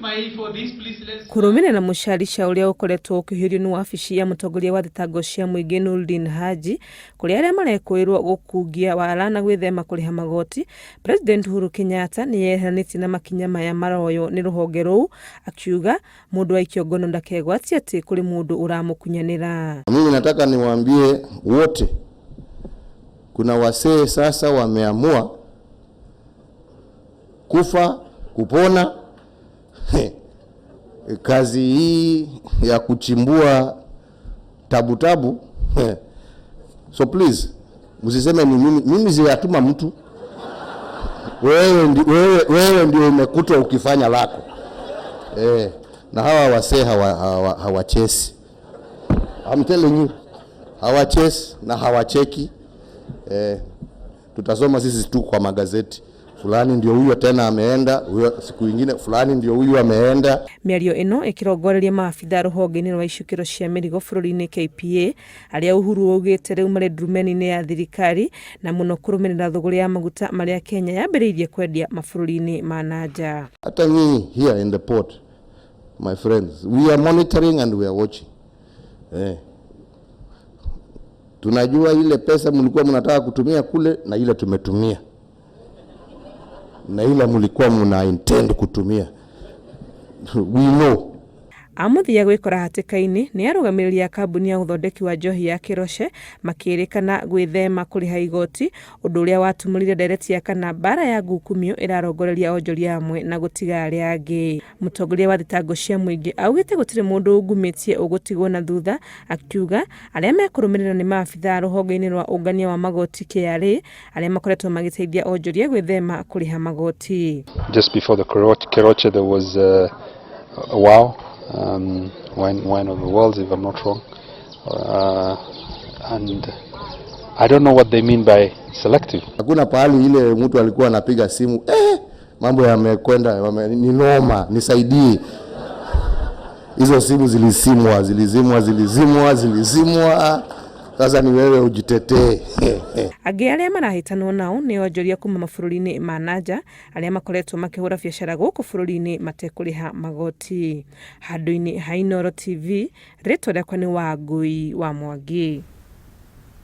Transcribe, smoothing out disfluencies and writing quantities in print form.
My for this, please let's Kũrũmĩrĩra mũcarica ũrĩa ũkoretwo ũkĩhiũrio nĩ wabici ya mũtongoria wa thitango cia mũingĩ Noordin Haji kũrĩ arĩa marekũĩrwo gũkungia wara na gwĩthema kũrĩha magoti, President Uhuru Kenyatta nĩ yeheranĩtie na makinya maya maroywo nĩ rũhonge rũu akiuga mũndũ aikio ngono ndakegwatie atĩ kũrĩ mũndũ ũramũkunyanĩra. Mimi nataka niwaambie wote, kuna wasee sasa wameamua kufa kupona. Kazi hii ya kuchimbua tabu tabu. So please msiseme ni mimi, mimi sijatuma mtu. Wewe ndio umekutwa ukifanya lako. Na hawa wasee hawachesi. I'm telling you, hawachesi na hawacheki. Tutasoma sisi tu kwa magazeti, fulani ndio huyo tena ameenda, huyo siku ingine fulani ndio huyu ameenda. Mĩario ĩno ĩkĩrongoreria maabitha rũhonge-inĩ rwa icukĩro cia mĩrigo bũrũri-inĩ KPA arĩa Uhuru augĩte rĩu marĩ ndurumeni-inĩ ya thirikari na mũno kũrũmĩrĩra thũgũrĩ ya maguta marĩa Kenya yambĩrĩirie kwendia mabũrũri-inĩ ma na nja. Hata nyinyi here in the port, my friends, we are monitoring and we are watching. Tunajua ile pesa mlikuwa mnataka kutumia kule na ile tumetumia na ile mlikuwa mna intend kutumia. We know. Amũthia gwĩkora hatĩka-inĩ nĩ arũgamĩrĩri a kambuni ya ũthondeki wa njohi ya Kĩroche makĩrĩkana gwĩthema kũrĩha igoti, ũndũ ũrĩa watumũrire ndereti ya kana mbara ya ngukumio ĩrarongoreria onjoria amwe na gũtiga arĩa angĩ. Mũtongoria wa thitango cia mũingĩ augĩte gũtirĩ mũndũ ungumĩtie ũgũtigwo na thutha, akiuga arĩa mekũrũmĩrĩra nĩ maabitha rũhonge-inĩ rwa ũngania wa magoti KRA arĩa makoretwo magĩteithia onjoria gwĩthema kũrĩha magoti. Just before the Keroche there was a wow, wine of the world, if I'm not wrong, and I don't know what they mean by selective. Hakuna pahali ile mtu alikuwa anapiga simu, mambo yamekwenda, ni noma, nisaidie. Hizo simu zilizimwa, zilizimwa, zilizimwa, zilizimwa. Sasa ni wewe ujitetee. Angĩ arĩa marahĩtanwo nao nĩ onjoria kuma mabũrũri-inĩ ma na nja arĩa makoretwo makĩhũra biacara gũkũ bũrũri-inĩ matekũrĩha magoti. Handũ-inĩ ha Inooro TV, rĩtwa rĩakwa nĩ Wangui wa Mwangi.